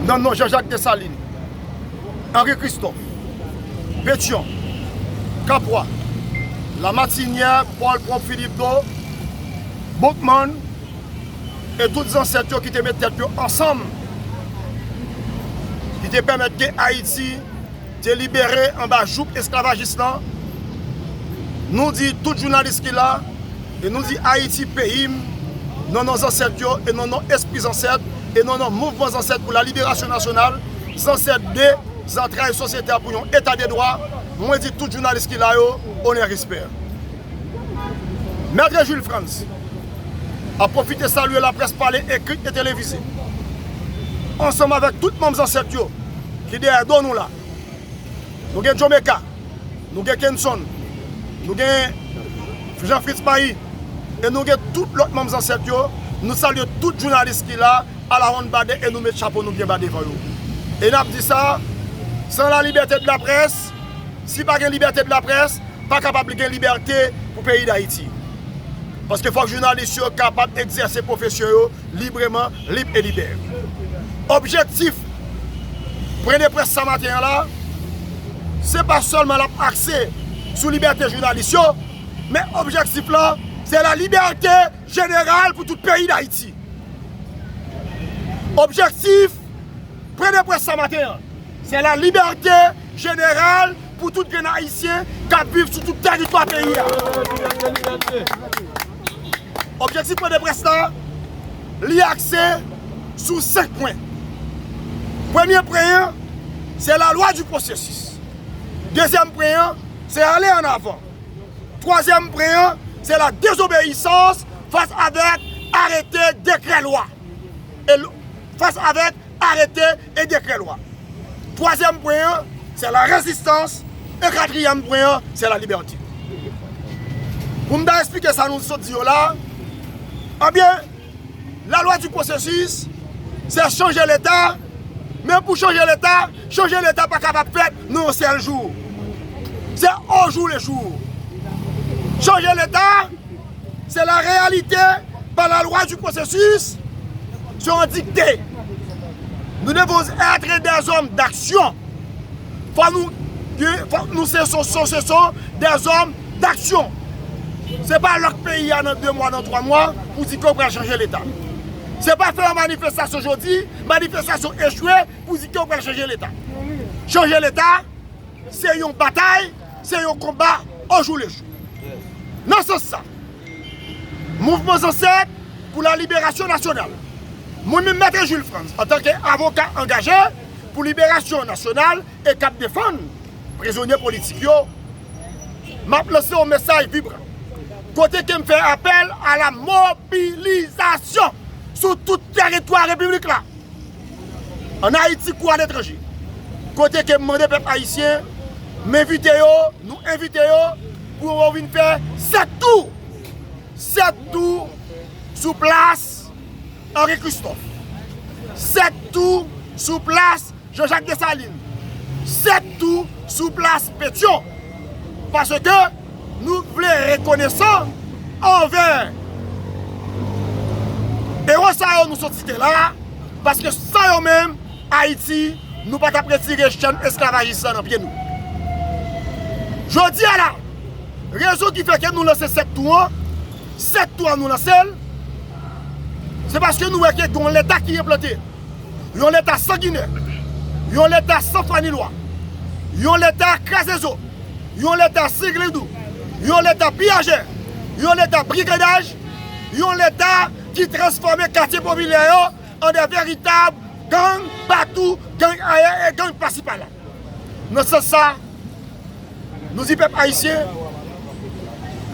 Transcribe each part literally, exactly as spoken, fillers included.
Nan non Jean-Jacques Dessalines, Henri Christophe, Pétion, Capois, Lamartinière, Paul Propre Philippe Dou, Boukman, e tout zansèt yo ki te met tèt yo ansanm, ki te pèmèt ke Ayiti te libere anba jouk esklavajis lan. Nou di tout jounalis ki la, e nou di Ayiti peyi m, nan non zansèt yo, e nan non espri zansèt, e nan non mouvman zansèt pou la liberasyon nasyonal, zansèt de zantray sosyete a pou yon eta de dwa, mwen di tout jounalis ki la yo, onè, respè. Mèt Jules Frantz ap pwofite salye laprès pale, ekri e televize, ansanm avèk tout manm zansèt yo ki dèyè do nou la. Nou gen Djomeka, nou gen Kenson, nou gen Jean Fritz Maï, e nou gen tout lòt manm zansèt yo. Nou salye tout jounalis ki la, alawonn badè, e nou met chapo nou byen ba devan yo. E n ap di sa, sans la liberté de la presse, si pa gen libète de laprès, pa kapab gen libète pou peyi Dayiti. Paske fòk jounalis yo kapab egzèse pwofesyon yo libreman, lib e libè. Objektif pwen de près sa maten an la, se pa sèlman l ap akse sou libète jounalis yo, men objektif la, se la libète jeneral pou tout peyi Dayiti. Objektif pwen de près sa maten an, se la libète jeneral pou tout grenn Ayisyen k ap viv sou tout tèritwa peyi a. Objektif pwen de près la, li akse sou senk pwen. Premye pwen an, se la loi du processus. Dezyèm pwen an, se aller en avant. Twazyèm pwen an, se la désobéissance face avec arrêté, décret, loi. E l-, face avec arrêté et décret, loi. Twazyèm pwen an, se la résistance. E katriyèm pwen an, se la liberté. Pou m ta esplike sa nou sot di yo la, ebyen, la loi du processus, se chanje Leta, men pou chanje Leta, chanje Leta pa kapab fèt nan yon sèl jou. Se au jour le jour. Chanje Leta, se la réalité par la loi du processus, se yon dikte. Nous devons être des hommes d'action. Fò nou, fò nou se, se, se, se, se des hommes d'action. Se pa lòk peyi a nan de mwa, nan twa mwa, pou di ke w pral chanje Leta. Se pa fè yon manifestasyon jodi, manifestasyon echwe, pou di ke w pral chanje Leta. Chanje Leta, se yon batay, se yon konba au jour le jour. Nan sans sa, Mouvman Zansèt pou la Liberasyon Nasyonal, mwen menm Mèt Jules Frantz, antanke avoka angaje pou liberasyon nasyonal e k ap defann prizonye politik yo, m ap lanse yon mesaj vibran, kote ke m fè apèl a la mobilizasyon sou tout tèritwa repiblik la, ann Ayiti kou aletranje, kote ke m mande pèp ayisyen, m envite yo, nou envite yo, pou yo vin fè sèt tou, sèt tou sou plas Henri Christophe, sèt tou sou plas Jean-Jacques Dessalines, sèt tou sou plas Pétion. Paske nou vle rekonesan anvè ewo sa yo nou sot site la, paske san yo menm, Ayiti, nou pa t ap retire chèn esklavajis la nan pye nou. Jodi a la, rezon ki fè ke nou lanse sèt tou an, sèt tou an nou lanse l, se paske nou wè ke gen yon Leta ki enplante. Yon Leta sanginè, yon Leta san fwa ni lwa, yon Leta kraze zo, yon Leta senglendou, yon Leta piyajè, yon Leta brigadaj, yon Leta ki transfòme katye popilè yo an de veritab gang patou, gang ayè e gang pasi pala. Nan sans sa, nou di pèp ayisyen,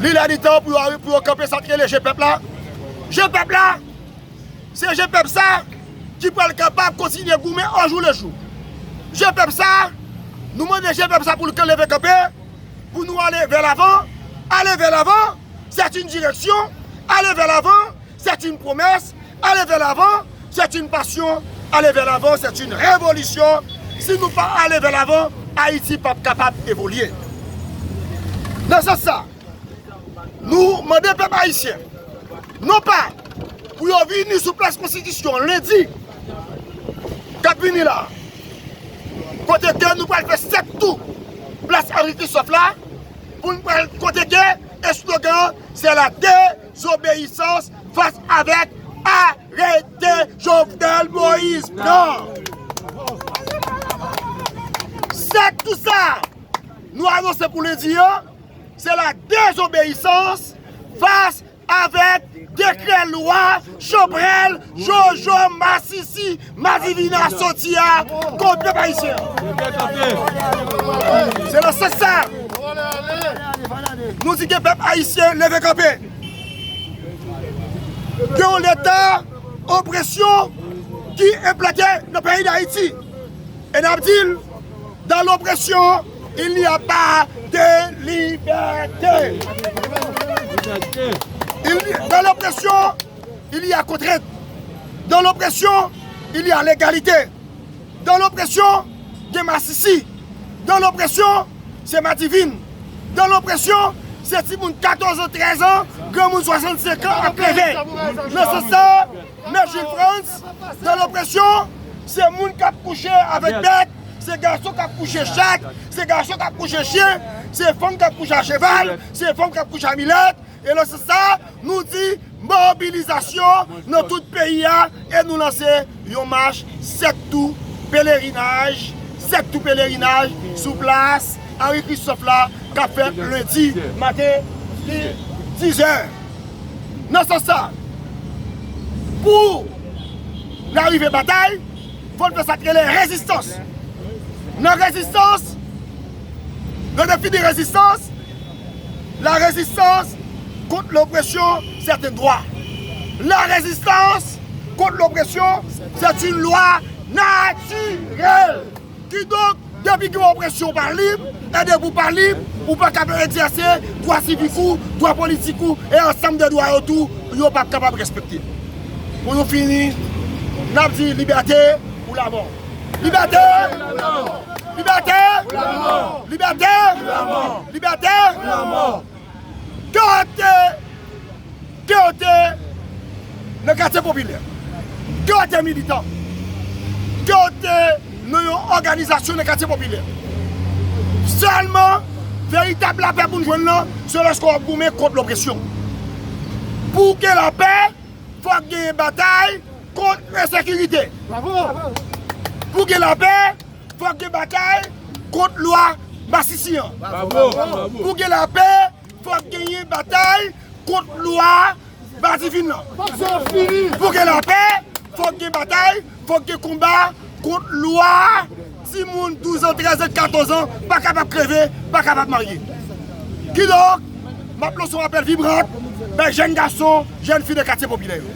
li lè li tan pou yo, pou yo kanpe sa k rele je pèp la. Je pèp la, se je pèp sa ki pral kapab kontinye goumen au jour le jour. Je pèp sa, nou mande je pèp sa pou l leve kanpe, pou nou ale vè lavan. Aller vers l'avant, c'est une direction. Aller vers l'avant, c'est une promesse. Aller vers l'avant, c'est une passion. Aller vers l'avant, c'est une révolution. Si nou pa ale vè lavan, Ayiti p ap kapab evolye. Nan sans sa, nou mande pèp ayisyen, non pa pou yo vini sou plas Konstitisyon lendi, k ap vini la. Kote ke nou pral fè sèt tou plas Henri Christophe la, pou n pral kote ke eslogan an se la désobéissance face avec arrêté Jovenel Moïse pran. Sèt tou sa nou anonse pou lendi an, se la désobéissance face avec dekrè lwa Chanprèl, Jojo, Masisi, Madivina soti a kont pèp ayisyen. Se nan sans sa, nou di ke pèp ayisyen leve kanpe. Gen yon leta opresyon ki enplante nan peyi Dayiti. E n ap di l, dans l'oppression, il n'y a pas de liberté. Il y- dans l'oppression, il y a contrainte. Dans l'oppression, il y a légalité. Dans l'oppression, gen masisi. Dans l'oppression, se madivin. Dans l'oppression, se timoun katòz an, trèz an, granmoun swasannsenk an ap leve. Nan sans sa, Mèt Jules Frantz, dans l'oppression, se moun k ap kouche avèk bèt, se gason k ap kouche chat, se gason k ap kouche chen, se fanm k ap kouche a cheval, se fanm k ap kouche a milèt. E nan sans sa, nou di mobilizasyon nan tout peyi a e nou lanse yon mach sèt tou pelerinaj, sèt tou pelerinaj sou plas Henri Christophe la k ap fèt lendi maten, dizè. Nan sans sa, pou n arive batay, fò n fè sa k rele rezistans. Nan rezistans, nan defini rezistans, la résistance contre l'oppression, c'est un droit. La résistance contre l'oppression, c'est une loi naturelle. Kidonk, depi gen opresyon ou pa lib, e depi ou pa lib, ou pa kapab egzèse dwa sivik ou, dwa politik ou, e ansanm de dwa yo tou, yo p ap kapab respekte. Pou nou fini, n ap di libète ou lamò. Libète! Libète! Libète! Libète! Kote Ke w te nan katye popilè, ke w te militan, ke w te nan yon òganizasyon nan katye popilè. Sèlman veritab lapè pou n jwenn nan, se lòske w ap goumen kont lopresyon. Pou gen lapè, fòk genyen batay kont ensekirite. Pou gen lapè, fòk gen batay kont lwa masisi an. Pou gen lapè, fòk genyen batay kont lwa madivin nan. Pou gen lapè, fòk gen batay, fòk gen konba kont lwa timoun douz an, trèz an, katòz an pa kapab kreve, pa kapab marye. Kidonk, m ap lanse yon apèl vibran bay jèn gason, jèn fi de katye popilè yo.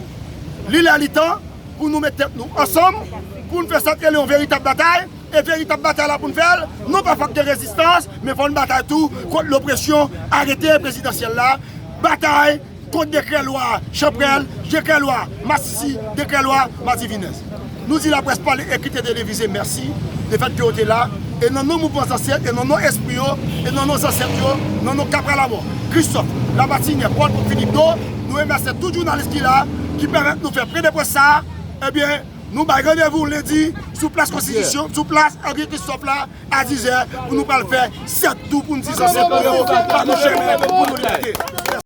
Li lè li tan pou nou met tèt nou ansanm, pou n fè sa k rele yon veritab batay, e veritab batay la pou n fè l, non pa fòk gen rezistans, men fò n batay tou kont lopresyon arete prezidansyèl la, batay kont dekrè lwa Chanprèl, dekrè lwa Masisi, dekrè lwa Madivinès. Nou di laprès pale, ekri, televize mèsi de fèt ke yo te la, e nan non mouvman zansèt, e nan non espri yo, e nan non zansèt yo, nan non Kapra Lamò, Kristòf, Labatinè, Pòl, Pòt Filip Do, nou remèsye tout jounalis ki la, ki pèmèt nou fè pwen de près sa a. Ebyen, nou bay randevou lendi sou plas Konstitisyon, sou plas André Christophe la, a dizè, pou nou pral fè sèt tou pou n di zansèt nou yo, pa nou chemen, pou nou libète.